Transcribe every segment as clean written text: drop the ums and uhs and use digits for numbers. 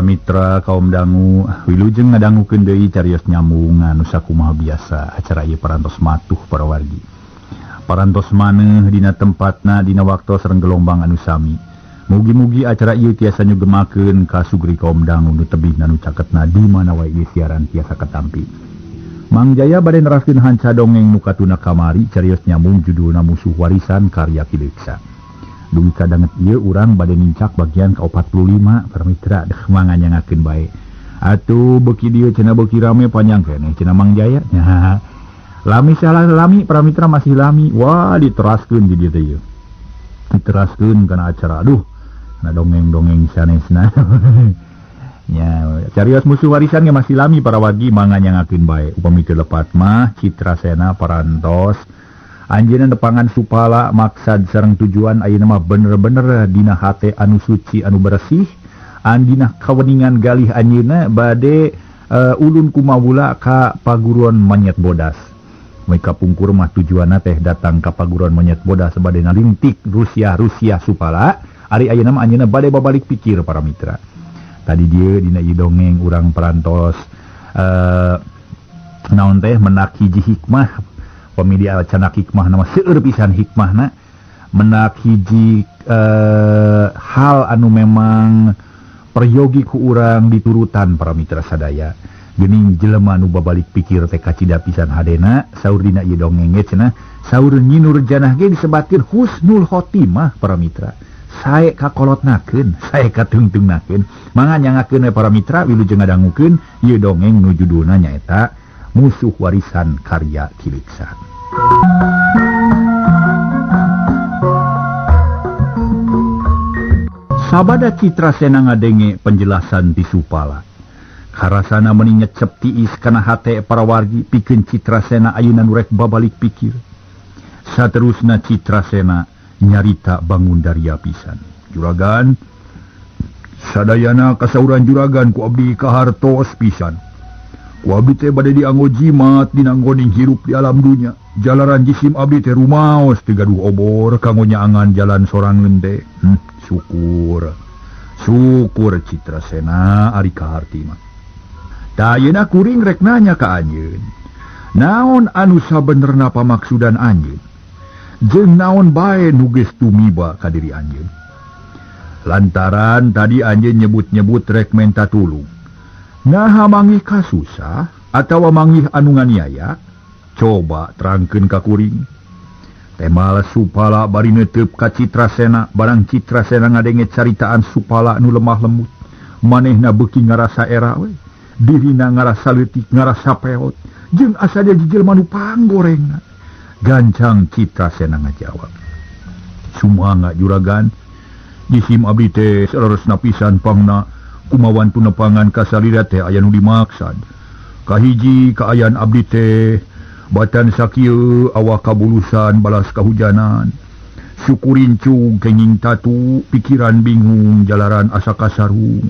Para mitra kaum dangu wilujeng ngadangukeun deui carios nyambung anu sakumaha biasa acara ieu parantos matuh para wargi. Parantos maneuh dina tempatna dina waktu sareng gelombang anu sami. Mugi-mugi acara ieu tiasa nyugemakeun ka sugri kaum dangu nu tebih nu caketna di mana wae ieu siaran tiasa katampi. Mang Jaya bade neraskeun hanca dongeng nu katuna kamari carios nyambung judulna Musuh Warisan karya Ki Leuksa. Dugi kadanget ieu urang bade nincak bagian ka-45 para mitra deh manganyangakeun bae. Atuh beuki dieu cenah beuki rame panjang keneh cenah Mang Jaya. Nya. Lami salah lami para mitra masih lami. Wah diteraskeun di dieu teh ieu. Diteraskeun kana acara. Aduh, na dongeng-dongeng sanesna. Nya, carios Musuh Warisan ge masih lami para wargi manganyangakeun bae. Upami teu lepat mah Citrasena parantos anjeunna nepangan Supala maksad sareng tujuan ayeuna mah bener-bener dina hate anu suci anu bersih andina kaweningan galih anjeunna bade ulun kumawula ka paguruan monyet bodas. Mereka pungkur mah tujuanna teh datang ka paguruan monyet bodas bade nalintik Rusia-Rusia Supala. Ari ayeuna mah anjeunna bade babalik pikir para mitra. Tadi dieu dina ieu dongeng urang parantos naon teh menak hiji hikmah. Pemilih canak hikmah nama seueur pisan hikmahna menak hiji hal anu memang peryogi ku urang diturutan para mitra sadaya. Geuning jelema nu babalik pikir teh kacida pisan hadena saur dina ieu dongeng ge cenah saur Nyi Nurjanah ge disebatkeun husnul khotimah para mitra. Sae kakolotnakeun, sae katungtungnakeun. Manganyangakeun we para mitra wilujeng ngadangukeun ieu dongeng nu judulna nyaeta Musuh Warisan karya Ki Leuksa. Sabada Citrasena ngadenge penjelasan ti Supala. Karasana meuni nyecep tiis kana hate para wargi pikeun Citrasena ayeuna nu rek babalik pikir. Saterusna Citrasena nyarita bangun daria pisan. Juragan, sadayana kasauran juragan ku abdi kahartos pisan. Ku abdi teh bade dianggo jimat dina nggoning hirup di alam dunya. Jalaran jisim abdi teh rumaos teu gaduh obor kanggo nyaangan jalan sorangan teh. Syukur. Syukur Citrasena ari kaharti mah. Tah ayeuna kuring rek nanya ka anjeun. Naon anu sabenerna pamaksudan anjeun? Jeung naon bae nu geus tumiba ka diri anjeun? Lantaran tadi anjeun nyebut-nyebut rek menta tulung. Naha manggih kasusah atawa manggih anu nganiaya? Coba terangkeun ka kuring. Temal Supala bari neuteup ka Citrasena, barang Citrasena ngadenge caritaan Supala nu lemah lembut. Manehna beuki ngarasa era we. Dirina ngarasa leutik, ngarasa peot. Jeung asa dia jelema nu panggorengna. Gancang Citrasena ngajawab. Sumangga juragan, jisim abdi teh saleresna pisan pangna kumawan tunepangan kasalira teh aya nu dimaksad. Kahiji kaayaan abdi teh batan sakieu awak kabulusan balas kahujanan. Syukur incung kenging tatu, pikiran bingung jalaran asa kasarung.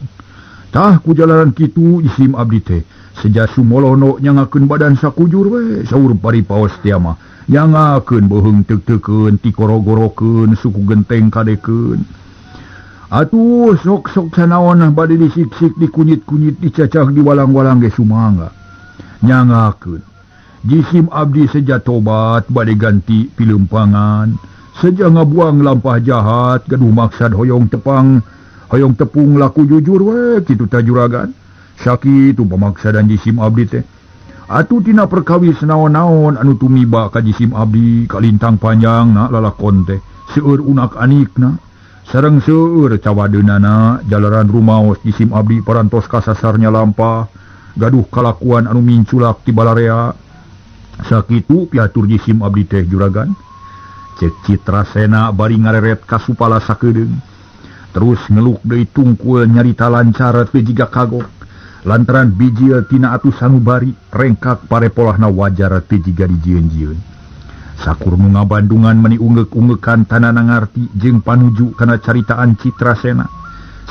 Tah ku jalaran kitu jisim abdi teh seja sumolono nyangakeun badan sakujur we saur paripaos teh mah. Nyangakeun beuheung teuk-teukeun tikorogorokeun suku genteng kadekeun. Atuh sok-sok sanaon bade disiksik dikunyit-kunyit dicacah diwalang-walang ge sumangga. Nyangakeun jisim abdi seja tobat bade ganti pileumpangan, seja ngabuang lampah jahat gaduh maksad hoyong tepang hoyong tepung laku jujur we kitu ta juragan. Sakitu pamaksadan jisim abdi teh. Atuh tina perkawis naon-naon anu tumiba ka jisim abdi kalintang panjang na lalakon teh seueur unak anikna sareng seueur cawadeunana jalaran rumaos jisim abdi parantos kasasarnya lampah gaduh kalakuan anu minculak ti balarea. Sakitu piatur jisim abdi teh juragan. Cek Citrasena bari ngareret ka Supala sakedeung terus ngeluk deui tungkul nyarita lancar teu jiga kagok. Lantaran bijil tina atuh sanubari rengkak parepolahna wajar teu jiga dijieun-jieun. Sakur nu ngabandungan meuni ungeuk-ungeukan tanana ngarti jeung panuju kana caritaan Citrasena.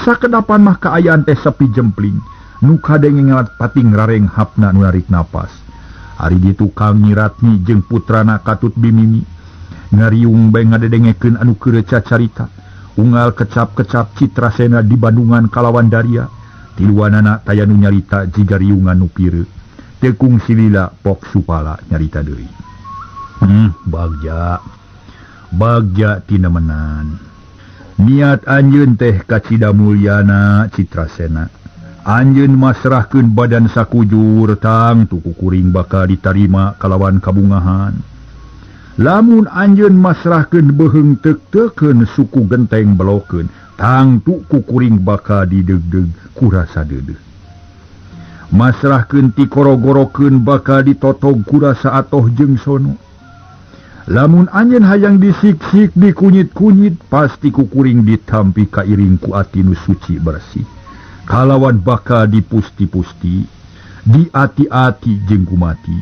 Sakedapan mah kaayaan teh sepi jempling, nu kadenge ngalat pating rareng hapna nu narik napas. Ari di tukang Nyiratmi jeung putrana Katut Bimimi ngariung bae ngadedengekeun anu keur cacarita. Unggal kecap-kecap Citrasena di Bandungan kalawan daria. Tiluanana taya nu nyarita jiga riungan nu pireu. Teu kungsi lila Pok Supala nyarita deui. Bagja. Bagja tinemenan. Niat anjeun teh kacida mulyana Citrasena. Anjeun masrahkeun badan sakujur tang tu kukuring bakal ditarima kalawan kabungahan. Lamun anjeun masrahkeun beuheung teuk-teukeun suku genteng belokeun tang tu kukuring bakal didegdeg kurasa deudeuh. Masrahkeun tikoro-gorokeun bakal ditotog kurasa atoh jeung sono. Lamun anjeun hayang disik-sik dikunyit-kunyit pasti kukuring ditampi kairing ku ati nu suci bersih. Kalawan bakal dipusti-pusti, diati-ati jeung kumati.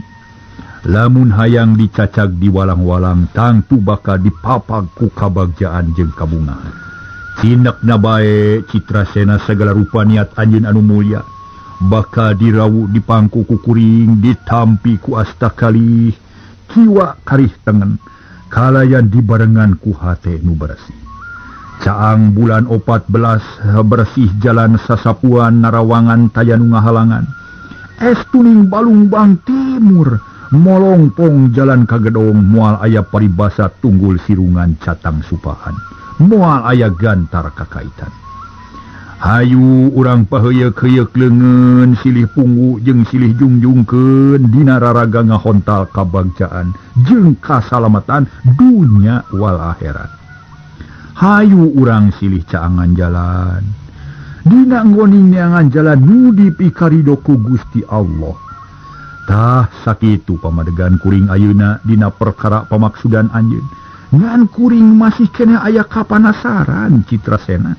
Lamun hayang dicacag diwalang-walang tangtu bakal dipapag ku kabagjaan jeung kabungahan. Cinekna bae Citrasena segala rupa niat anjeun anu mulya bakal dirawu dipangku ku kuring ditampi ku astakalih kiwa karih tengen kalayan dibarengan ku hate nu bersih. Caang bulan 14 bersih jalan sasapuan narawangan taya nu ngahalangan. Es tuning Balungbang Timur molongpong jalan kagedong moal aya paribasa tunggul sirungan catang supahan. Moal aya gantar kakaitan. Hayu urang paheuyeuk-heuyeuk leungeun silih punggu jeung silih jungjungkeun dina raraga ngahontal kabagjaan jeung kasalamatan dunya wal akhirat. Hayu urang silih caangan jalan. Dina nggoning neangan jalan nu dipikarido ku Gusti Allah. Tah sakitu pamadegan kuring ayeuna dina perkara pamaksudan anjeun. Ngan kuring masih keneh aya kapanasaran Citrasena.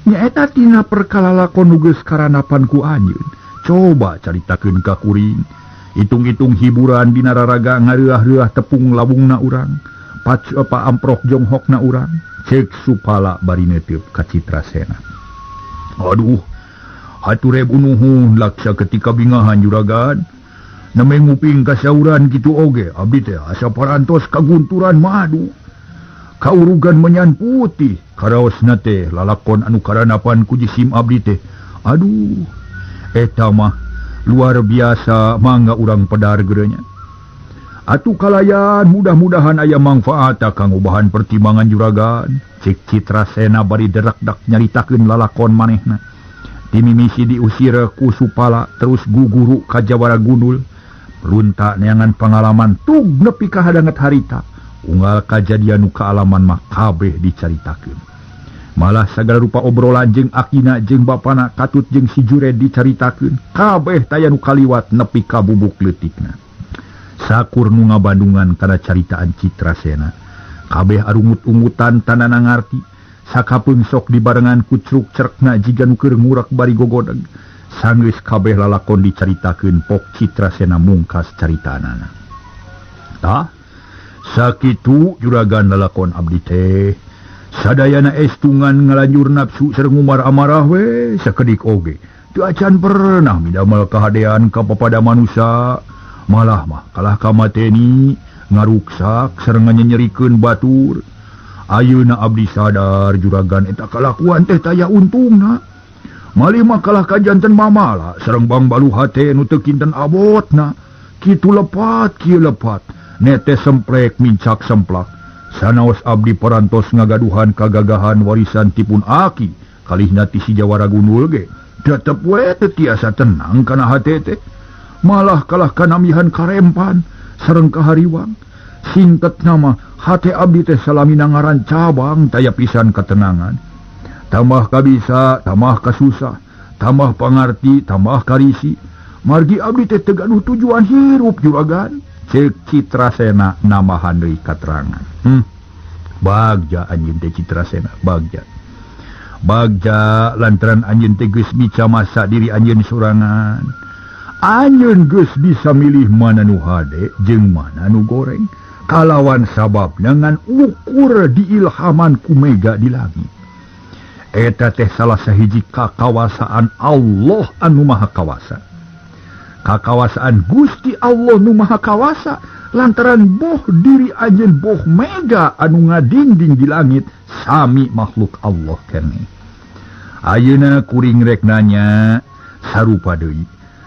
Nyaeta tina perkara lakon nu geus karanapan ku anjeun. Coba caritakeun ka kuring. Hitung-hitung hiburan dina raraga ngareuah-reuah tepung lawungna urang. Pac amprok jonghokna urang. Cek Supala bari neuteup ka Citrasena. Aduh, hatur nuhun laksa ketika bingahan juragan. Name nguping kasauran kitu oge abdi teh asa parantos kagunturan madu. Kaurugan menyan putih karaosna teh lalakon anu karanapan ku jisim abdi teh. Aduh, eta mah luar biasa mangga urang pedar gerenya. Atuh kalayan mudah-mudahan aya mangfaat kanggo bahan pertimbangan juragan. Cek Citrasena bari derak-dak nyaritakeun lalakon manehna. Timimisi diusir ku Supala terus guguru ka Jawara Gundul. Lunta neangan pengalaman tug nepi ka hadanget harita. Unggal kajadian nu kaalaman mah kabeh dicaritakeun. Malah sagala rupa obrolan jeung akina jeung bapana katut jeung si Jured dicaritakeun. Kabeh taya nu kaliwat nepi ka bubuk leutikna. Sakur nu ngabandungan kana caritaan Citrasena. Kabeh arungut-ungutan tanana ngarti. Sakapeung sok dibarengan ku curuk cerekna jiga nu keur ngurak bari gogodeg. Sanggeus kabeh lalakon dicaritakeun Pok Citrasena mungkas caritaanana. Tah, sakitu juragan lalakon abdi teh. Sadayana estungan ngalanjur nafsu sareng ngumar amarah we sakedik oge. Teu acan pernah midamel kahadean ka papada manusa. Malah mah kalah kamateni ngaruksak sareng nyenyerikeun batur. Ayeuna abdi sadar juragan eta kalakuan teh taya untungna. Malih mah kalah kajanten mamala sareng bangbalu hate nu teu kinten abotna. Kitu lepat kieu lepat netes semplek mincak semplak. Sanaos abdi parantos ngagaduhan kagagahan warisan tipun aki kalihna ti si Jawara Gundul ge tetep we teu tiasa tenang kana hate teh. Malah kalah kanamihan karempan sareng kahariwang. Singkat nama hate abdi teh salamina ngaran cabang taya pisan ketenangan. Tambah kabisa, tambah kasusah, tambah pangarti, tambah karisi. Margi abdi teh teu gaduh tujuan hirup juragan. Cek Citrasena namahan deui katerangan. Bagja anjeun teh Citrasena, bagja. Bagja lantaran anjeun teh geus mica masa diri anjeun sorangan. Anjeun geus bisa milih mana nu hade jeung mana nu goreng. Kalawan sababna ngan ukur diilhaman ku mega di langit. Eta teh salah sahiji kakawasaan Allah anu maha kawasa. Kakawasaan Gusti Allah nu maha kawasa lantaran boh diri anjeun boh mega anu ngadinding di langit sami makhluk Allah keneh. Ayeuna kuring rek nanya sarupa deui.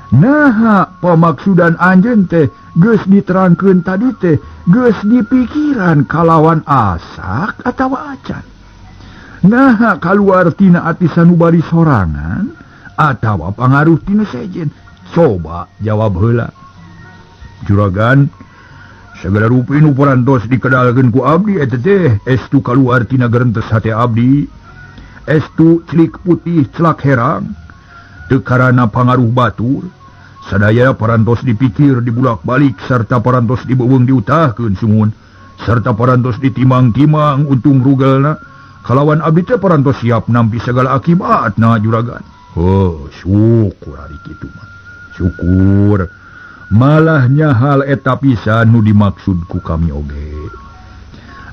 Naha pamaksudan anjeun teh geus diterangkeun tadi teh geus dipikiran kalawan asak atawa acan. Naha kaluar tina ati sanubari sorangan atawa pangaruh tina sejen. Coba jawab heula. Juragan, segala rupi nu parantos dikedalkeun ku abdi eta teh estu kaluar tina gerentes hate abdi. Estu celik putih celak herang teu karana pangaruh batur. Sadaya parantos dipikir dibulak-balik serta parantos dibeuweung diutahkeun sumuhun serta parantos ditimang-timang untung rugelna. Kalawan abdi teh parantos siap nampi segala akibatna juragan. Oh, syukur ari kitu mah. Syukur. Malahnya hal eta pisan nu dimaksud ku kami oge.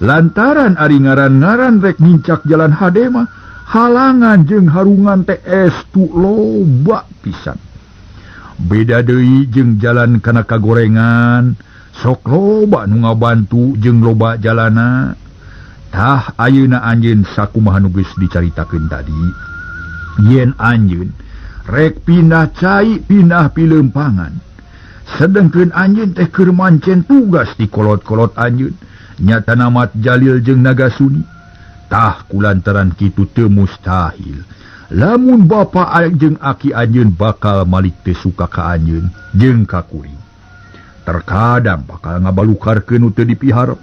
Lantaran ari ngaran-ngaran rek nincak jalan hade mah halangan jeung harungan teh estu loba pisan. Beda deui jeung jalan kana kagorengan, sok loba nu ngabantu jeung loba jalana. Tah ayeuna anjeun sakumaha nu geus dicaritakeun tadi. Yen anjeun rek pindah cai pindah pileumpangan. Sedengkeun anjeun teh keur mancen tugas di kolot-kolot anjeun nyata namat Jalil jeung Nagasuni. Tah kulantaran kitu teu mustahil lamun bapa jeung aki anjeun bakal malik teu suka ka anjeun jeung ka kuring. Terkadang bakal ngabalukarkeun nu teu dipiharep.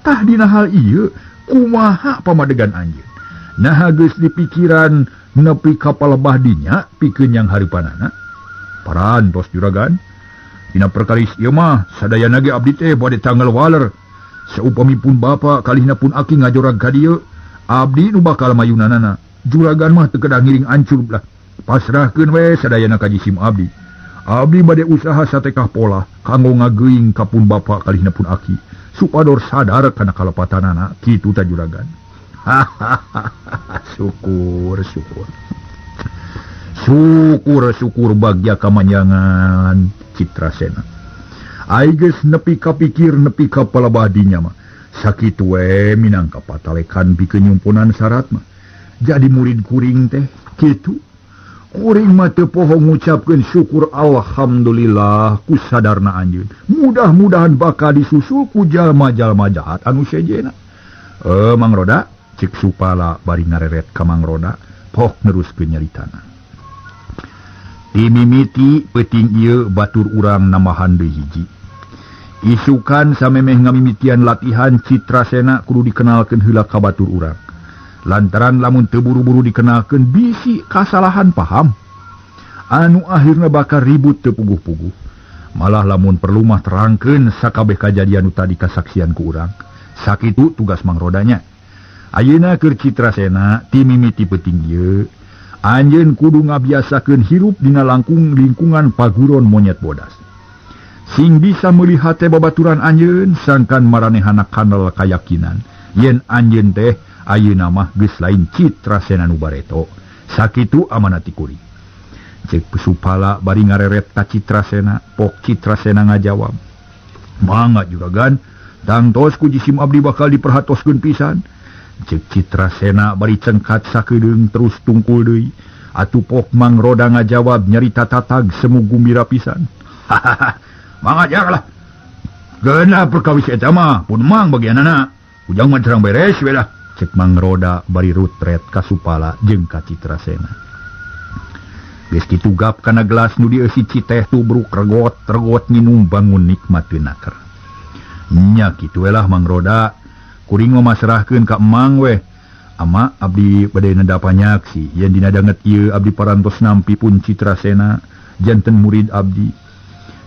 Tah dina hal ieu kumaha pamadegan anjeun? Naha geus dipikiran nepi ka palebah dinya pikeun yang hareupanana? Parantos juragan. Dina perkaris ieu mah sadayana ge abdi teh bade tanggal waler. Saupami pun bapa kalihna pun aki ngajorag ka dieu, abdi nu bakal mayunanana. Juragan mah teu kedah ngiring ancur lah. Pasrahkeun we sadayana ka jisim abdi. Abdi bade usaha satekah pola kanggo ngageuing ka pun bapa kalihna pun aki supados sadar kana kalepatanana kitu ta juragan. Syukur syukur. Syukur syukur bagya kamanjangan Citrasena. Ai geus nepi ka pikir nepi ka palebah dinya mah. Sakitu we minangka patalekan pikeun nyumpunan syarat mah. Jadi murid kuring teh kitu. Kuring mah teu poho ngucapkeun syukur alhamdulillah ku sadarna anjeun. Mudah-mudahan bakal disusul ku jalma-jalma jahat anu sejena. Mang Roda cek Supala bari ngareret ka Mang Roda pok neruskeun nyaritana. Dimimiti peuting ieu batur urang nambahan deui hiji. Isukan samemeh ngamimitian latihan Citrasena kudu dikenalkeun heula ka batur urang. Lantaran lamun teu buru-buru dikenalkeun bisi kasalahan paham. Anu akhirna bakal ribut teu puguh-puguh. Malah lamun perlu mah terangkeun sakabeh kajadian nu tadi kasaksian ku urang. Sakitu tugas Mang Rodanya. Ayeuna keur Citrasena timimiti peuting ieu anjeun kudu ngabiasakeun hirup dina langkung lingkungan paguron monyet bodas. Sing bisa meuli hate babaturan anjeun sangkan maranehana kanal kayakinan yen anjeun teh ayeuna mah geus lain Citrasena nu bareto. Sakitu amanat ti kuring. Cek Supala bari ngareret ka Citrasena, pok Citrasena ngajawab. Mangga juragan, tangtos ku jisim abdi bakal diperhatoskeun pisan. Cek Citrasena bari cengkat sakedeung terus tungkul deui. Atuh pok Mang Roda ngajawab nyarita tatag semu gumbira pisan. Hahaha, mangga jang lah. Geuna perkawis eta mah pun mang bagianana. Ujang mah terang beres we lah. Cek Mang Roda bari rutret ka Supala jeung ka Citrasena. Geus kitu gap kana gelas nu dieusi citeh tubruk regot-regot nginum bangun nikmat naker. Nya kitu we lah Mang Roda. Kuring mah masrahkeun ka emang weh. Ama abdi bade neda panyaksi yen dina danget ieu abdi parantos nampi pun Citrasena janten murid abdi.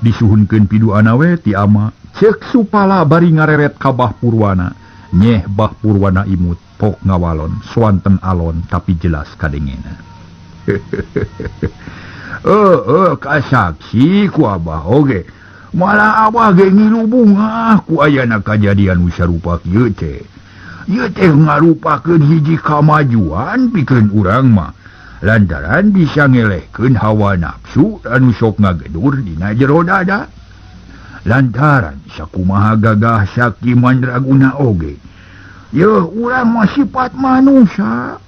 Disuhunkeun piduana we ti ama. Ceuk Supala bari ngareret ka Bah Purwana. Nyeh Bah Purwana imut pok ngawalon swanten alon tapi jelas kadengena. Kasaksi ku abah oge. Malah abah ge ngilu bungah ku ayana kajadian nu sarupa kieu teh. Ieu teh ngarupakeun hiji kamajuan pikeun urang mah. Lantaran bisa ngelehkeun hawa nafsu anu sok ngagedur dina jero dada. Lantaran sakumaha gagah sakti mandraguna oge. Yeuh urang mah sifat manusia.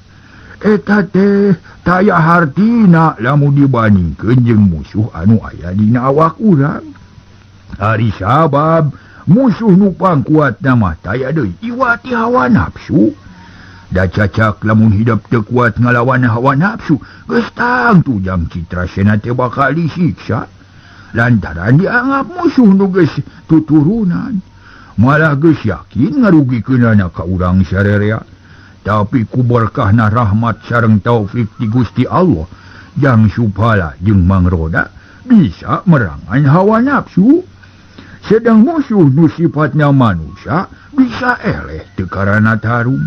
Eta teh taya hartina lamun dibandingkeun jeung musuh anu aya dina awak urang. Ari sabab musuh nu pangkuatna mah taya deui iwat ti hawa nafsu. Da cacak lamun hidup teu kuat ngalawan hawa nafsu, geus tangtu jang Citrasena teh bakal disiksa. Lantaran dianggap musuh nu geus tuturunan. Malah geus yakin ngarugikeunana ka urang sarerea. Tapi ku berkahna rahmat sareng taufik ti Gusti Allah, jang Supala jeung Mang Roda bisa merangan hawa nafsu. Sedang musuh nu sifatna manusia bisa eleh teu karana tarung.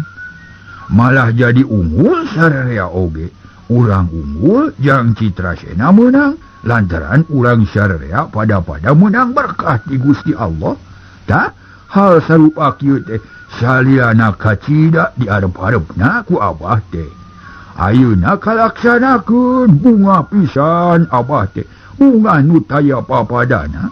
Malah jadi unggul sarerea oge. Urang unggul jang Citrasena meunang lantaran urang sarerea pada-pada meunang berkah ti Gusti Allah. Tah hal sarupa kieu teh salilana kacida diarep-arepna ku Abah teh. Ayeuna kalaksanakeun bunga pisan Abah teh, bunga nu taya papadana.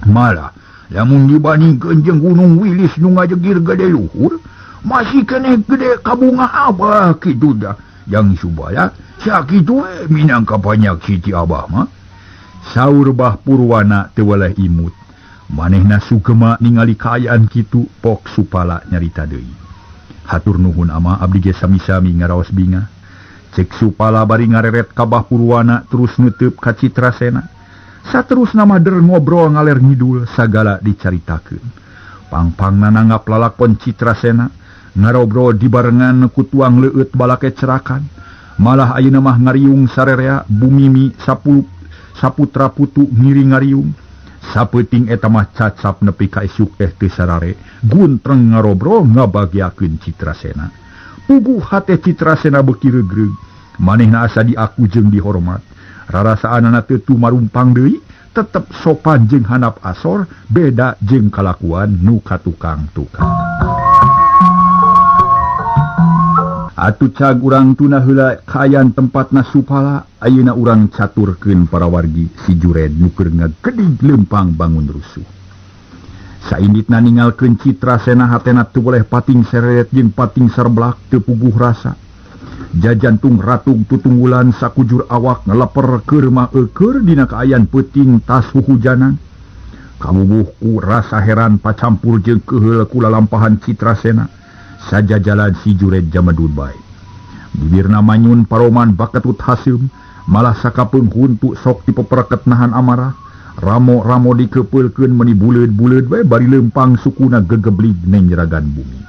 Malah lamun dibandingkeun jeung Gunung Wilis nu ngajegir gede luhur, masih keneh gede ka bunga Abah kitu dah. Jang Subala sakitu we minangka panyaksi ti Abah mah. Saur Bah Purwana teu weleh imut. Manehna sugema ningali kaayaan kitu pok Supala nyarita deui. Hatur nuhun ama abdi ge sami-sami ngaraos bingah. Cek Supala bari ngareret ka Bah Purwana terus neuteub ka Citrasena. Saterusna mah der ngobrol ngaler ngidul sagala dicaritakeun. Pangpangna nanggap lalakon Citrasena ngarobrol dibarengan ku tuang leueut balake cerakan. Malah ayeuna mah ngariung sarerea bumimi saputra putu ngiring ngariung. Sapeuting eta mah cacap nepi ka isuk teh teu sarare, guntreng ngarobrol ngabagiakeun Citrasena. Puguh hate Citrasena beuki reugreug, manehna asa diaku jeung dihormat. Rarasaanana teu tumarumpang deui, tetep sopan jeung handap asor, beda jeung kalakuan nu katukang-tukang. Atuh cag urang tuna heula kaayaan tempatna Supala, ayeuna urang caturkeun para wargi si Jured nu keur ngagedig leumpang bangun rusuh. Sainditna ningalkeun Citrasena hatena teu boleh pating sereret jeung pating serblak teu puguh rasa. Jajantung ratug tutunggulan sakujur awak ngaleper keur mah eukeur dina kaayaan peuting tas huhujanan. Kabubuh ku rasa heran pacampur jeung keuheul ku lalampahan Citrasena. Sajajalan si Jured jamadun bae. Bibirna manyun paroman baketut haseum, malah sakapeung huntu sok dipepereket nahan amarah. Ramo-ramo dikepeulkeun meuni buleud-buleud bae bari leumpang sukuna gegeblig ning jeragan bumi.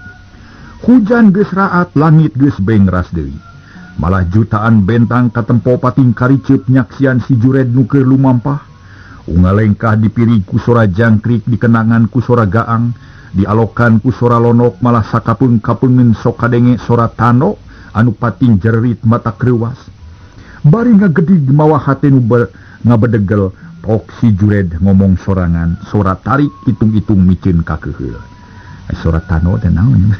Hujan geus raat, langit geus bengras deui. Malah jutaan bentang katempo pating kariceup nyaksian si Jured nu keur lumampah. Ungalengkah dipiri ku sora jangkrik, dikenangan ku sora gaang, dialokan ku sora lonok, malah sakapeung-kapeungeun sok kadenge sora tano anu pating jerit mata kreuwas. Bari ngagedig mawa hate nu ngabedegel, pok si Jured ngomong sorangan, sora tarik hitung-hitung miceun ka keuheul. Sora tano teh naon?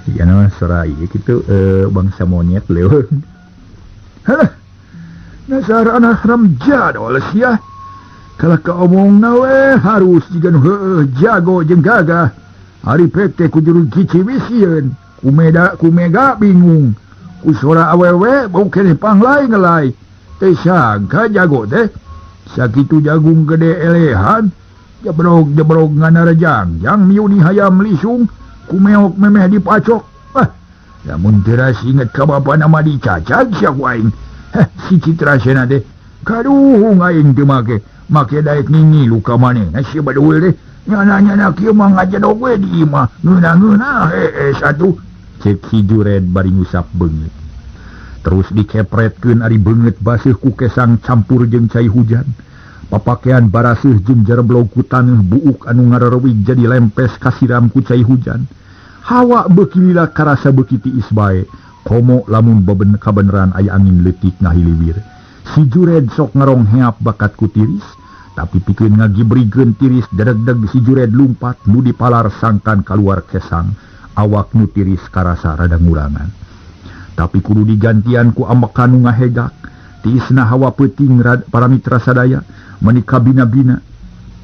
Iya naon sora ieu kitu bangsa monyet leuweung. Hah. Nasar anak haram jadol sia. Kalah kaomongna we harus jiga nu heueuh jago jeung gagah. Ari pek teh ku juru ciciwisieun, ku meda ku mega bingung. Ku sora awewe bau keneh panglai-ngelai. Teh sangka jago teh. Sakitu jagung gede elehan, jebrog-jebrog nganarejang, jang miuni hayam lisung, ku meok memeh dipacok. Ah, lamun teras inget ka bapana mah dicacag sia ku aing. Heh, si Citrasena teh kaduhung aing teu make. Make daek ningilu ka manehna si badul teh. Nyana-nyana kieu mah ngajedog we di imah, ngeunah-ngeunah hees atuh. Cek si Jured bari ngusap beungeut. Terus dikepretkeun ari beungeut baseuh ku kesang campur jeung cai hujan. Papakean baraseuh jeung jereblog ku taneuh buuk anu ngarerewig jadi lempes kasiram ku cai hujan. Hawa beuki lila karasa beuki tiis bae. Komo lamun kabeneran aya angin leutik ngahiliwir. Si Jured sok ngarong heap bakat ku tiris, tapi pikeun ngagibrigkeun tiris dedeg-deg si Jured lumpat nu dipalar sangkan kaluar kesang. Awak nu tiris karasa rada ngurangan. Tapi kudu digantian ku ambekan nu ngahegak. Tiisna hawa peuting para mitra sadaya meuni kabina-bina.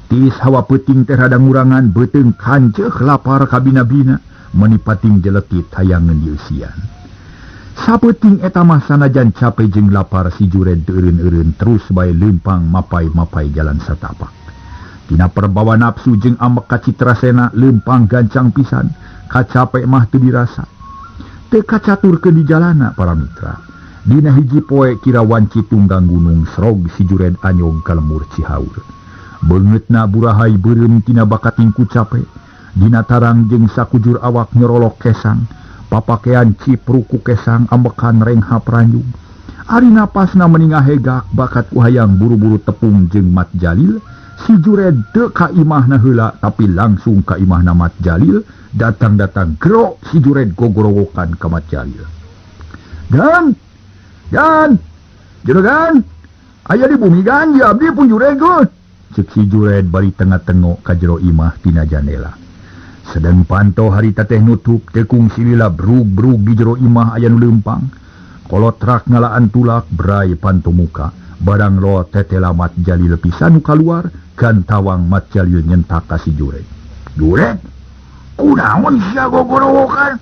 Tiis hawa peuting teh rada ngurangan beuteung kanceuh lapar kabina-bina meuni pating jelekit hayangeun dieusian. Sapeuting eta mah sanajan cape jeung lapar si Jured teu eureun-eureun terus bae leumpang mapai-mapai jalan satapak. Tina perbawa nafsu jeung ambek ka Citrasena leumpang gancang pisan, kacape mah teu dirasa. Teu kacaturkeun di jalana para mitra. Dina hiji poe kira wanci tunggang gunung srog si Jured anyog ka lembur Cihaur. Beungeutna burahai beureum tina bakating ku cape. Dina tarang jeung sakujur awak nyorolok kesang. Papakean cipruk ku kesang ambekan renghap ranjung. Ari napasna meni ngahegak bakat ku hayang buru-buru tepung jeung Mat Jalil. Si Jured teu ka imahna heula tapi langsung ka imahna Mat Jalil. Datang-datang gerok si Jured gogorowokan ka Mat Jalil. "Gan, gan, juragan, aya di bumi gan, ya abdi pun Jured geus." Ceuk si Jured bari tengah-tengok ka jero imah tina jandela. Sedeng panto harita teh nutup tekung silila brug-brug di jero imah aya nu leumpang. Kolotrak ngalaan tulak brai panto muka. Barang lo tetela Mat Jalil pisan nu kaluar, gantawang Mat Jalil nyentak ka si Jured. "Jured, kunaon sia gogorowokan?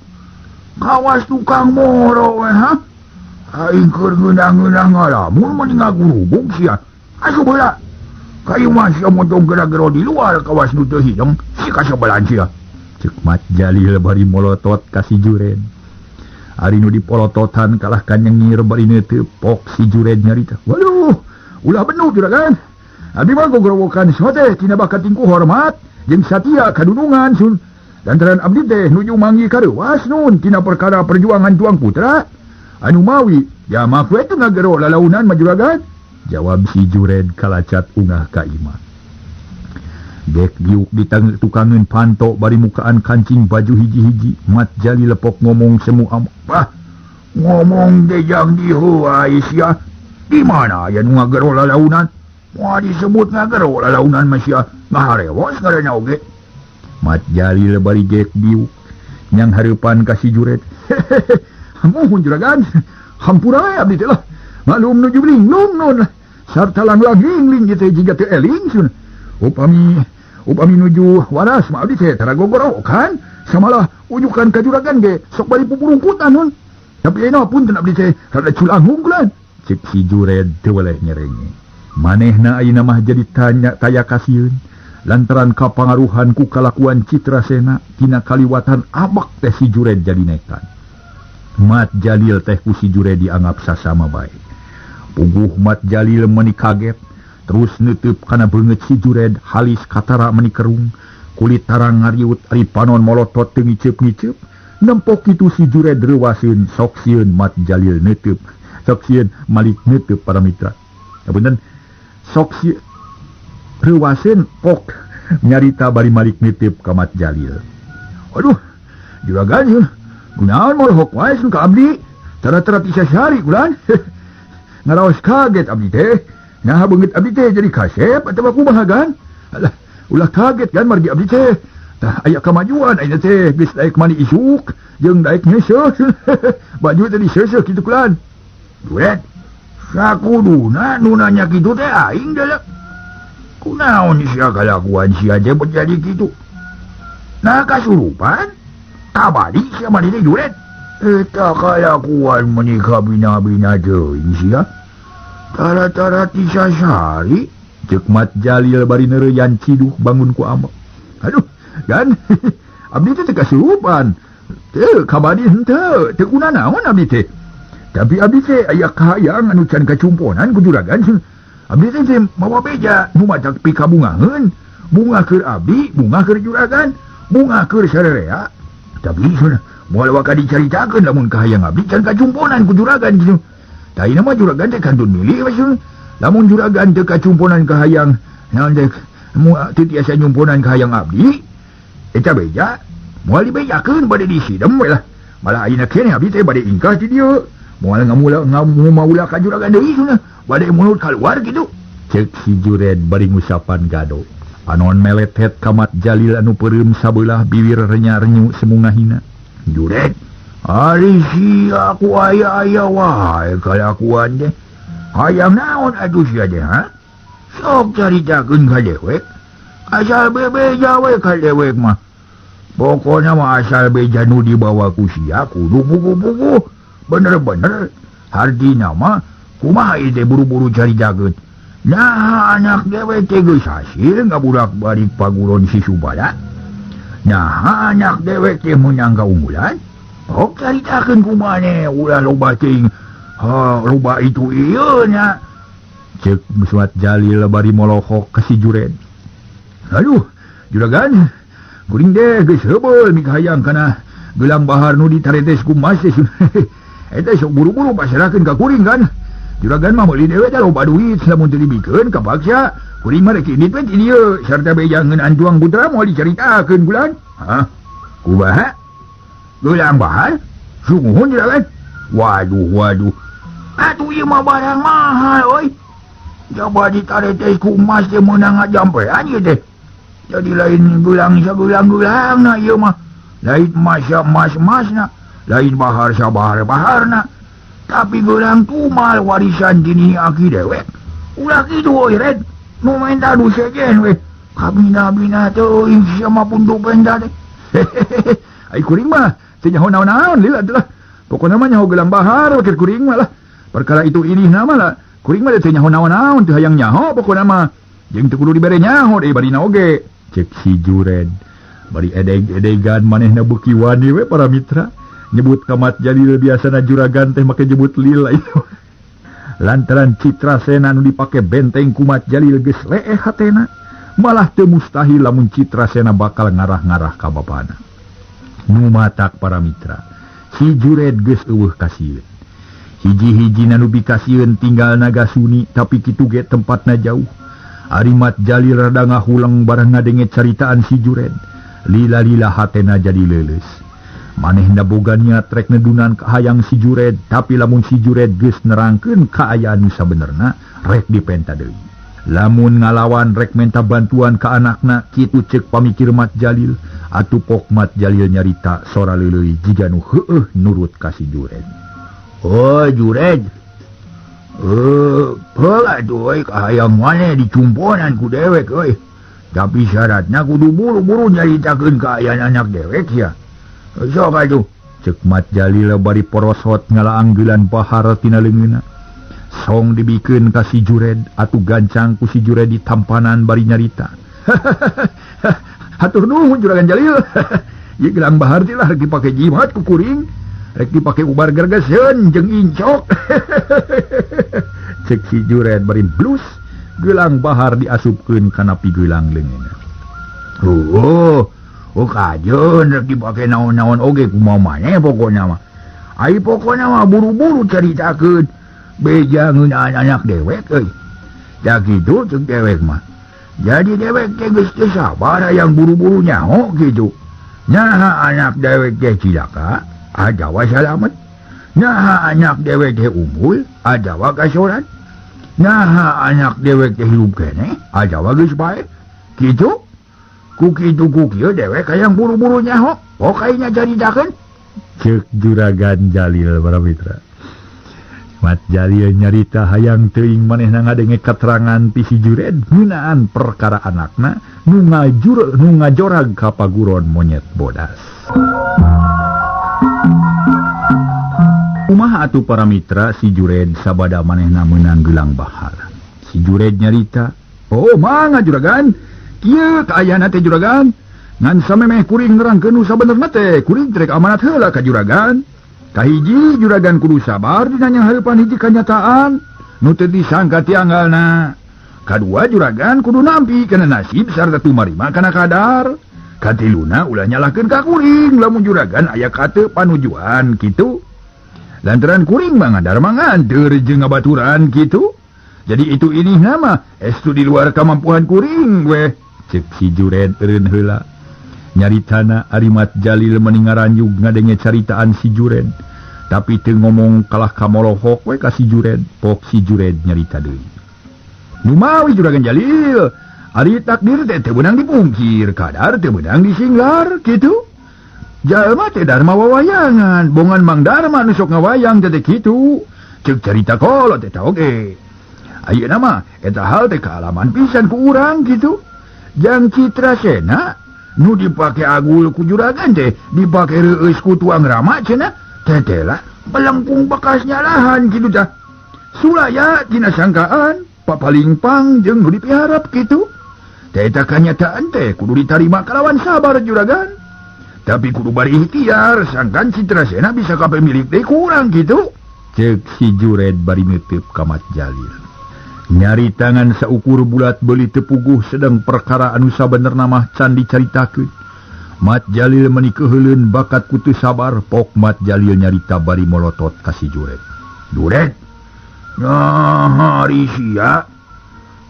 Kawas tukang moro we ha? Aing keur ngeunah-ngeunah ngalamun meni ngagurubug sia. Asup heula. Ka imah sia montong gera-gero di luar kawas nu teu hideng, si kasebelan sia." Ceuk Mat Jalil bari molotot ka si Jured. Ari nu dipolototan kalah ka nyengir bari neuteup pok si Jured nyarita. "Waduh, ulah benuk juragan. Abdi mah gogorowokan sote tina bakating ku hormat jeung satia kadunungan sun. Lantaran abdi teh nuju manggih kareuwas nun tina perkara perjuangan Tuang Putra. Anu mawi, ya mah we teu ngagero lalaunan mah juragan." Jawab si Jured kalacat ungah ka imah. Dek diuk di tukangeun panto bari mukaan kancing baju hiji-hiji. Mat Jalil lepok ngomong semu am. "Bah, ngomong dejang diheuai sia. Di mana aya nu ngagero lalaunan? Moal disebut ngagero lalaunan mah sia. Ngaharewos ngaranna oge." Mat Jalil bari gek diuk nyang hareupan ka si Jured. "Muhun juragan, hampura we abdi teh lah. Maklum nuju linglung nun. Sarta langlang lingling ieu teh jiga teu eling sun. Upami nuju waras mah abdi teh tara gogorowokan, samalah ujukan ka juragan ge sok bari pupurungkutan nun. Tapi ayeuna punten abdi teh rada culangung kulan." Ceuk si Jured teu weleh nyerenge. Manehna ayeuna mah jadi tanya taya kasieun lantaran kapangaruhan ku kalakuan Citrasena tina kaliwatan abak teh si Jured jadi nekat. Mat Jalil teh ku si Jured dianggap sasama bae. Puguh Mat Jalil meni kaget. Terus nutup kana beungeut si Jured halis katara meni kerung, kulit tarang ngariut ari panon molotot teu ngiceup-ngiceup. Nempok kitu si Jured reuwaseun sok sieun Mat Jalil neuteub, sok sieun Malik neuteub para mitra. Punten, sok si reuwaseun pok nyarita bari Malik neuteub ka Mat Jalil. "Aduh, juragan yeuh, kunaon molohok wae sun ka abdi? Tara-tara ti sasari kulan. Ngaraos kaget abdi teh. Nah beungeut abdi teh jadi kasep atawa kumaha gan? Alah, ulah kaget gan margi abdi teh. Tah aya kamajuan ayeuna teh geus daek mandi isuk jeung daek nyeuseuh. Baju teh diseuseuh kitu kulan." "Duet, sakuduna nu nanya kitu teh aing deuleu. Kunaon sia kalakuan sia teh jadi kitu? Nah kasurupan? Kabadi sia mandi teh Jured. Eta kalakuan meni kabina-bina teuing sia. Tara-tara ti sasari." Ceuk Mat Jalil bari neureuyan ciduh bangun ku ambek. "Aduh, gan, abdi teh teu kasurupan. Teu kabadi henteu, teu kunanaon abdi teh. Tapi abdi teh aya kahayang anu can kacumponan ku juragan. Abdi teh mawa beja nu matak pikabungaheun. Bunga keur abdi, bunga keur juragan, bunga keur sarerea. Tapi sun moal waka dicaritakeun lamun kahayang abdi can kacumponan ku juragan kitu. Tah ayeuna mah juragan teh kantun milih we sun. Lamun juragan teu kacumponan kahayang naon teh teu tiasa nyumponan kahayang abdi, eta beja moal dibejakeun bade disidem we lah. Malah ayeuna keneh abdi teh bade ingkah ti dieu. Moal ngamula ngamaula ka juragan deui sunah. Bade mulut kaluar kitu." Ceuk si Jured bari ngusapan gado. Panon meletet ka Mat Jalil anu peureum sabelah bibir renya-renyu semu ngahina. "Jured, ari sia ku aya-aya wae kalakuan teh. Hayang naon atuh sia teh ha? Sok caritakeun ka dewek. Asal bebeja we ka dewek mah. Pokona mah asal beja nu dibawa ku sia kudu puguh-puguh. Bener-bener hartina mah kumaha ieu teh buru-buru caritakeun. Nah anak dewek teh geus hasil ngaburak-balik paguron si Subala. Nah anak dewek teh meunang kaunggulan. Oh caritakeun kumaha ulah loba teuing. Ha loba itu ieu nya. Ceuk Mat Jalil bari molohok ka si Jured. Aduh, juragan, kuring deh geus heubeul mikahayang kana gelang bahar nu ditaretes ku mas teh. Eta sok buru-buru pasrahkeun ka kuring kan. Juragan mah meuli dewe da loba duit lamun teu dibikeun kapaksa. Kuring mah rek indit we ti dieu sarta beja ngeunaan tuang putra moal dicaritakeun bulan. Hah? Kumaha? Gelang bahar? Sungguhun juragan. Waduh, waduh. Atuh ieu mah barang mahal euy. Coba ditaretes ku emas teh meunang ngajampean ieu teh. Jadi lain gelang sagelang-gelangna ieu mah. Lain emas emas-emasna, lain bahar sabahar-baharna. Tapi gelang tumal warisan tini aki dewek. Ulah kitu euy Red. Nu menta du sejen we. Kabina-bina teuing sia mah puntuk penta teh. Ai kuring mah teu nyaho naon-naon lila atuh lah. Pokona mah nyaho gelang bahar wakil kuring mah lah. Perkara itu ini nama lah. Kuring mah teu nyaho naon-naon teu hayang nyaho pokona mah. Jeung teu kudu dibere nyaho deui barina oge. Cek si Jured. Bari edeg-edegan manehna beuki wani we para mitra. Nyebut ka Mat Jalil biasana juragan teh make nyebut lila itu. Lantaran Citrasena nu dipake benteng ku Mat Jalil geus leeh hatena, malah teu mustahil lamun Citrasena bakal ngarah-ngarah ka bapana. Nu matak para mitra, si Jured geus eueuh kasieun. Hiji-hiji nu bikasieun tinggal Nagasuni tapi kitu ge tempatna jauh. Ari Mat Jalil rada ngahuleng bareng ngadenge caritaan si Jured. Lila-lila hatena jadi leuleus. Manehna boga niat rek nedunan kahayang si Jured, tapi lamun si Jured geus nerangkeun kaayaan nu sabenerna rek dipenta deui. Lamun ngalawan rek menta bantuan ka anakna, kitu ceuk pamikir Mat Jalil. Atuh pok Mat Jalil nyarita sora leuleuy jiga nu heueuh nurut ka si Jured. Oh Jured, heula atuh euy kahayang maneh dicumponan ku dewek euy. Tapi syaratna kudu buru-buru nyaritakeun kaayaan anak dewek sia. Sok atuh, ceuk Mat Jalil bari porosot ngalaanggelan bahar tina leungeunna. Song dibikeun ka si Jured, atuh gancang ku si Jured ditampanan bari nyarita. Hatur nuhun Juragan Jalil. Ieu gelang bahar teh lah rek dipake jimat ku kuring, rek dipake ubar gergeseun jeung incok. Ceuk si Jured bari blus, gelang bahar diasupkeun kana pigelang leungeunna. Oh, oh kajeun rek dipake naon-naon oge kumaha maneh pokona mah. Ai pokona mah buru-buru caritakeun beja ngeunaan anak dewek euy. Da kitu ceuk dewek mah. Jadi dewek teh geus teu sabar hayang buru-buru nyaho kitu. Naha anak dewek teh cilaka, adawa salamet. Naha anak dewek teh unggul, adawa kasoran. Naha anak dewek teh hirup keneh, adawa geus bae. Kitu. Ku kitu ku kieu dewek hayang buru-buru nyaho, pokoknya caritakeun. Ceuk Juragan Jalil para mitra. Mat Jalil nyarita hayang teuing manehna ngadenge katerangan ti si Jured ngeunaan perkara anakna nu ngajorag ka paguron monyet bodas. Kumaha atuh para mitra si Jured sabada manehna meunang gelang bahar. Si Jured nyarita, "Oh mangga juragan, kieu kaayana teh juragan. Ngan samemeh kuring nerangkeun nu sabenerna teh, kuring trek amanat heula ka juragan. Kahiji juragan kudu sabar dina nyanghareupan hiji kanyataan nu teu disangka tianggalna. Kadua juragan kudu nampi kana nasib sarta tumarima kana kadar. Katiluna ulah nyalahkeun ka kuring lamun juragan aya kate panujuan kitu. Lantaran kuring mah ngadarma nganteur jeung ngabaturan kitu. Jadi itu ini nama estu di luar kemampuan kuring weh." Ceuk si Jured eureun heula. Nyaritana ari Mat Jalil meni ngaranjug ngadenge caritaan si Jured. Tapi teu ngomong kalah kamolohok we ka si Jured, pok si Jured nyarita deui. Numawi Juragan Jalil, ari takdir teh teu meunang dipungkir, kadar teu meunang disinglar kitu. Jalma teh darma wawayangan, bongan Mang Darma nu sok ngawayang teh kitu. Ceuk carita kolot eta oge. Ayeuna mah eta hal teh kaalaman pisan ku urang kitu. Jang Citrasena nu dipake agul ku juragan teh dipake reueus ku tuang rama cenah teteh lah Pelengkung bekas nyalahan kitu tah. Sulaya tina sangkaan papalingpang jeung nu dipiharap kitu. Teh eta kanyataan teh kudu ditarima kalawan sabar juragan. Tapi kudu bari ikhtiar sangkan Citrasena bisa ka pemilik deui kurang kitu. Ceuk si Jured bari neuteub ka Mat Jalil. Nyari tangan saukur bulat beuli teu puguh sedang perkara anu sabenerna mah can dicaritakeun. Mat Jalil meuni keheuleuan bakat ku teu sabar pok Mat Jalil nyarita bari molotot ka si Jured. Jured, nah ari sia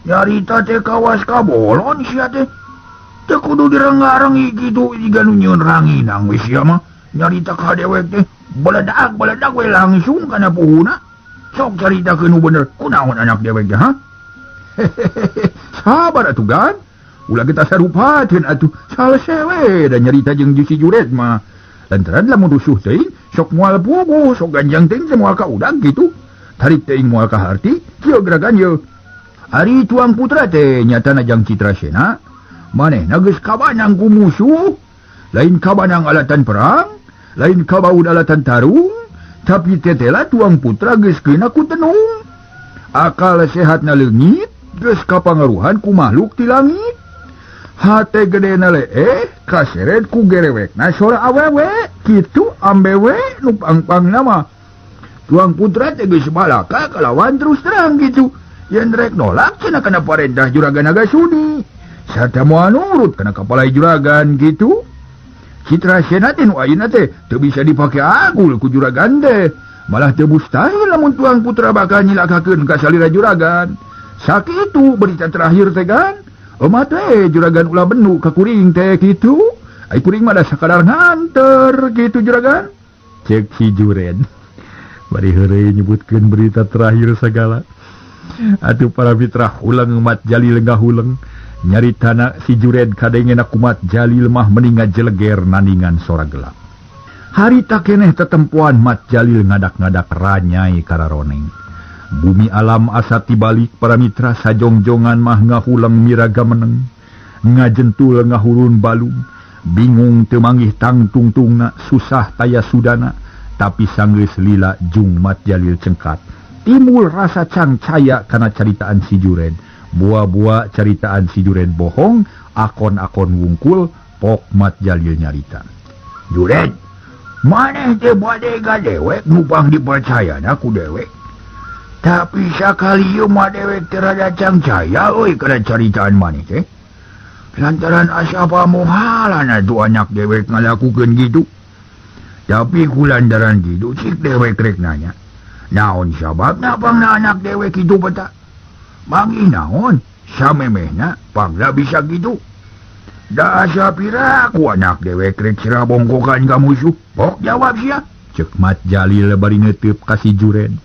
nyarita teh kawas kabolon sia teh. Teu kudu direngga-rengi kitu jiga nu nyieun ranginang we sia mah. Nyarita ka dewek teh beledak-beledak we langsung kana puhuna. Sok caritakeun nu bener kunaon anak dewek teh ha? Sabar atuh gan. Ulah kita sarupakeun atuh salese we da nyarita jeung si Jured mah. Lantaran lamun rusuh teuing sok moal puguh, sok ganjang teuing teh moal kaudag kitu. Tarik teuing moal kaharti, kieu gerakan ye. Ari tuang putra teh nyatana jang Citrasena, manehna geus kabanang ku musuh, lain kabanang alatan perang, lain kabaun alatan tarung, tapi tetela tuang putra geus keuna ku tenung. Akal sehatna leungit, geus kapangaruhan ku makhluk ti langit. Hate gedena leeh kaseret ku gerewekna sora awewe kitu ambewe nu pangpangna mah. Tuang putra teh geus balaka kalawan terus terang gitu. Yen rek nolak cenah kana parentah juragan naga suni. Sarta moal nurut kana kapala juragan gitu. Citrasena teh nu ayeuna teh teu bisa dipake agul ku juragan teh. Malah teu mustahil lamun tuang putra bakal nyilakakeun ka salira juragan. Sakitu berita terakhir teh kan. Omat teh juragan ulah benu ka kuring teh kitu. Ai kuring mah da sakadar nganter kitu juragan. Cek si Jured. Bari heureuy nyebutkeun berita terakhir sagala. Atuh para mitra huleng Mat Jalil ngahuleng. Nyaritana si Jured kadengena ku Mat Jalil mah meni ngajeleger nandingan sora gelap. Harita keneh tetempuan Mat Jalil ngadak-ngadak ranyai kararoneng. Bumi alam asa tibalik para mitra sajongjongan mah ngahuleng miraga meneng. Ngajentul ngahurun balung. Bingung teu manggih tangtungtungna, susah taya sudana. Tapi sanggeus lila jung Mat Jalil cengkat. Timbul rasa cangcaya kana caritaan si Jured. Buah-buah caritaan si Jured bohong, akon-akon wungkul, pok Mat Jalil nyarita. Jured, maneh teh bade ka dewek nupang dipercayana ku dewek. Tapi sakali ieu mah dewek teh rada cangcaya euy kana caritaan maneh teh. Lantaran asa pamohalan atuh anak dewek ngalakukeun kitu. Tapi ku lantaran kitu cik dewek rek nanya. Naon sababna pangna anak dewek kitu peta? Manggih naon samemehna pangna bisa kitu. Da asa piraku anak dewek rek sira bongkokan ka musuh. Pok jawab sia. Ceuk Mat Jalil bari neuteub ka si Jured.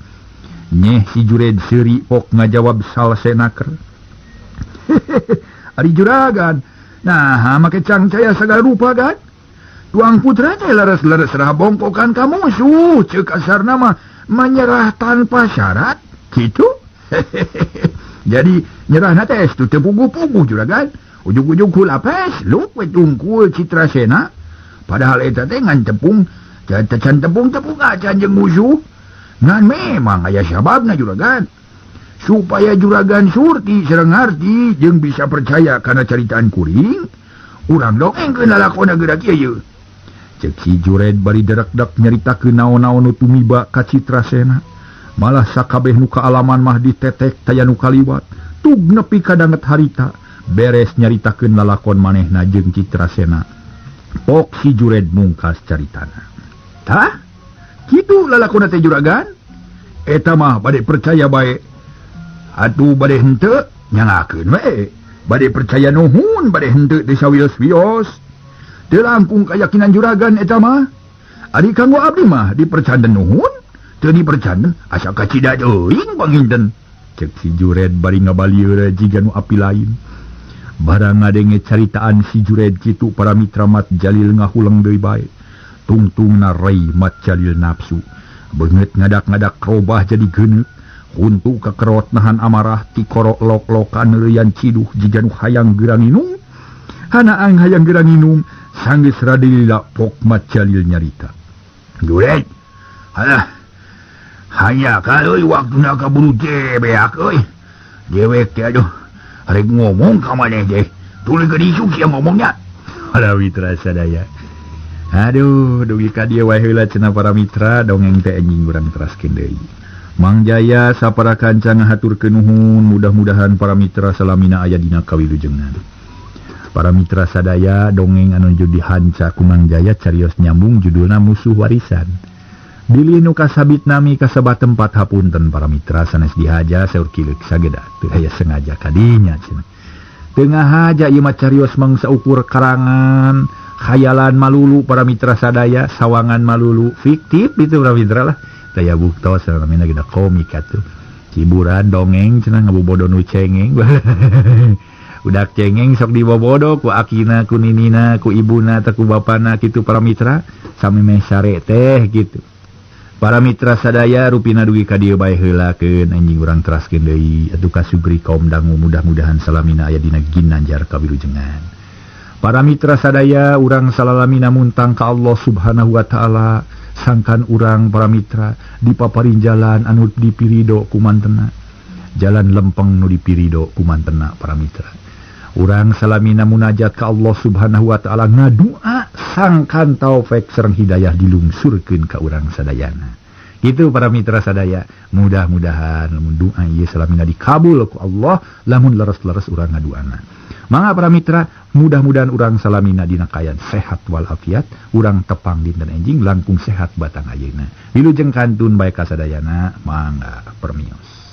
Nyeh si Jured seuri pok ngajawab salsenaker. Ari juragan. Nah, make cangcaya sagala rupa kan? Tuang putra teh leres-leres rah bongkokan ka musuh. Ceuk kasarna mah menyerah tanpa syarat gitu. Jadi nyerahna teh teu puguh-puguh juragan. Ujug-ujug hulapes luk we tungkul Citrasena. Padahal eta teh ngan tepung, can tepung-tepung acan jeung musuh. Ngan memang aya sababna juragan. Supaya juragan surti sareng ngarti jeung bisa percaya kana caritaan kuring, urang dongengkeun lalakonna geura kieu ye. Ceuk si Jured bari derekdek nyaritakeun naon-naon nu tumiba ka Citrasena. Malah sakabeh nu kaalaman mah ditetek taya nu kaliwat. Tug nepi ka danget harita, beres nyaritakeun lalakon manehna jeung Citrasena. Pok si Jured mungkas caritana. Tah? Kitu lalakonna teh juragan? Eta mah bade percaya bae. Atuh bade henteu nyangakeun we. Bade percaya nuhun bade henteu teh sawios-wios. Teu langkung kayakinan juragan eta mah. Ari kanggo abdi mah dipercanda nuhun, teu dipercanda asa kacida teuing panginten. Ceuk si Jured bari ngabalieur jiga nu api lain. Barang ngadenge caritaan si Jured kitu para mitra Mat Jalil ngahuleng deui bae. Tungtungna rei Mat Jalil nafsu. Beungeut ngadak-ngadak robah jadi geuneuk. Huntu kakerot nahan amarah tikorok lok-lokan neuleuyan ciduh jiga nu hayang geurang nginum. Hanaang hayang geurang nginum sanggeus rada lila pok Mat Jalil nyarita. Jured, halah Hanya ka euy waktuna kaburu beak euy. Dewek teh aduh rek ngomong ka maneh teh. Tuluy geus isuk ieu ngomongnya. Para mitra sadaya. Aduh, dugi ka dieu wae heula cenah para mitra dongeng teh anjing urang teraskeun deui. Mang Jaya sapara kanca ngahaturkeun nuhun, mudah-mudahan para mitra salamina aya dina kawilujengan. Para mitra sadaya dongeng anu dihanca ku Mang Jaya carios nyambung judulna Musuh Warisan. Bilih nu kasabit nami kasebat tempat hapunten para mitra sanes dihaja saur kileuk sageda teu aya sengaja kadinya cenah. Teu ngahaja ieu mah carios mangsa ukur karangan khayalan malulu para mitra sadaya sawangan malulu fiktif itu para mitra lah. Daya buktos namina gede komik atuh. Hiburan dongeng cenah ngabobodo nu cengeng. Udak cengeng sok dibobodo ku akina ku ninina ku ibuna teh ku bapana kitu para mitra sami meh sare teh kitu. Para mitra sadaya rupina dugi ka dieu bae heulakeun anjing urang teraskeun deui atuh kasugri kaum dangu mudah-mudahan salamina aya dina ginanjar kawilujengan. Para mitra sadaya urang salalamina muntang ka Allah Subhanahu wa taala sangkan urang para mitra dipaparin jalan anu dipirido ku mantena. Jalan lempeng nu dipirido ku mantena para mitra. Urang salamina munajat ka Allah Subhanahu wa taala ngadua sangkan taufik sareng hidayah dilungsurkeun ka urang sadayana. Kitu para mitra sadaya, mudah-mudahan lamun doa ieu salamina dikabul ku Allah lamun leres-leres urang ngaduana. Mangga para mitra, mudah-mudahan urang salamina dina kaayaan sehat walafiat, urang tepang dinten enjing langkung sehat batang ayeuna. Wilujeng kantun bae kasadayana, mangga permios.